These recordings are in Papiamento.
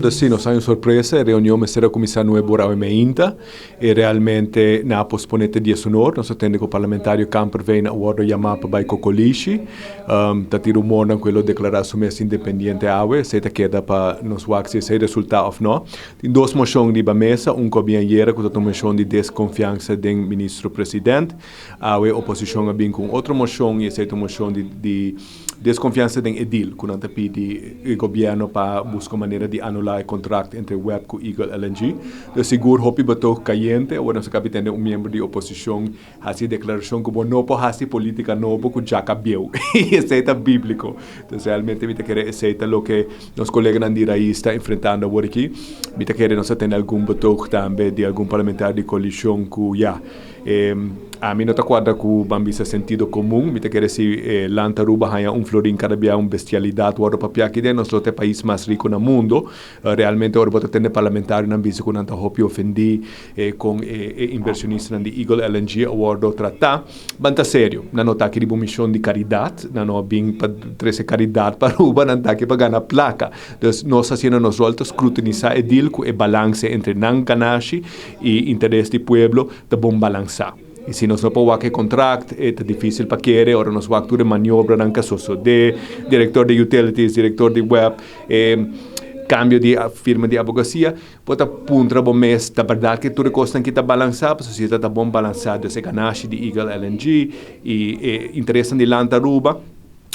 Dus si, nos a haña un sorpresa, e reunion mester a kuminsá nuebe ora awe meinta i realmente nan a posponé te 11 or. Nos a tende ku parlamentario Kamperveen a wòrdu yamá pa bai Kokolishi. Ta tin rumornan ku e lo deklará su mes independiente awe, esei ta keda pa nos wak si esei resultá òf nò. Tin dos moshon riba mesa, un ku a bin ayera ku ta un moshon di deskonfiansa den ministro president. Awe oposishon a bin ku un otro moshon i esei ta un moshon di di Deskonfiansa den e deal ku nan ta pidi e gobièrnu pa buska un manera di anulá e kontrakt entre web ku Eagle LNG. Dus sigur hopi betoog kayente. Awor nos a kabi tende un miembro di oposishon hasi e deklarashon ku bo no por hasi politika nobo ku djaka bieu. I esei ta bíbliko. Dus realmente mi ta kere esei ta loke nos koleganan di Raiz ta enfrentando awor aki. Mi ta kere nos a tende algun betoog tambe di algun parlamentario di koalishon ku ya. Ami no ta kuadra ku ban bisa sentido komun. Mi ta kere si e land Aruba haña un florin kada bia un bestialidat wòrdu papia aki den, nos lo ta e pais mas riku na mundo. Realmente ora bo ta tende parlamentarionan bisa ku nan ta hopi ofendí kon e inversionistanan di Eagle LNG a wòrdu tratá, ban ta serio. Nan no ta aki riba un mishon di karidat, nan no a bin pa trese karidat pa Aruba, nan ta aki pa gana plaka. Dus nos hasiendo nos ròl ta skrutinisá e deal ku e balanse entre nan ganashi i interes di pueblo ta bon balansá. I si nos no por wak e kontrakt, e ta difísil pa kere ora nos wak tur e maniobranan ku a sosodé, direktor di utilities, direktor di web, e kambio di firma di abogasia, bo ta puntra bo mes, ta bèrdat ku tur e kosnan aki ta balansá? Pasobra si e ta ta bon balansá, dus e ganashi di Eagle LNG i e interesnan di Land Aruba,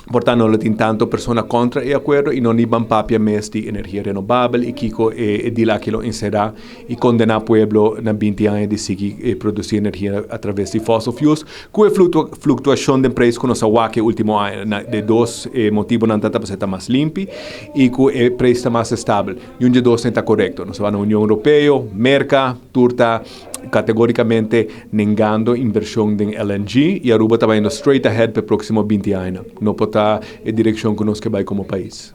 Por ta no lo tin tanto persona contra e acuerdo y no ni ban papia mes di energia renovabel y kico e deal aki lo encera y condena pueblo na 20 aña di sigui produci energia a traves di fossil fuels cu e fluctuacion den prijs cu nos a wak e ultimo aña. De dos e motibonan ta pasobra ta mas limpi y cu e prijs ta mas estabel. Y un dje dos ta corecto. Nos a wak na Union Europeo, Merca, tur ta Categoricamente nengando inversion den LNG y Aruba ta bayendo straight ahead p'e proximo 20 añanan. No por ta e direccion cu nos ke bay como pais.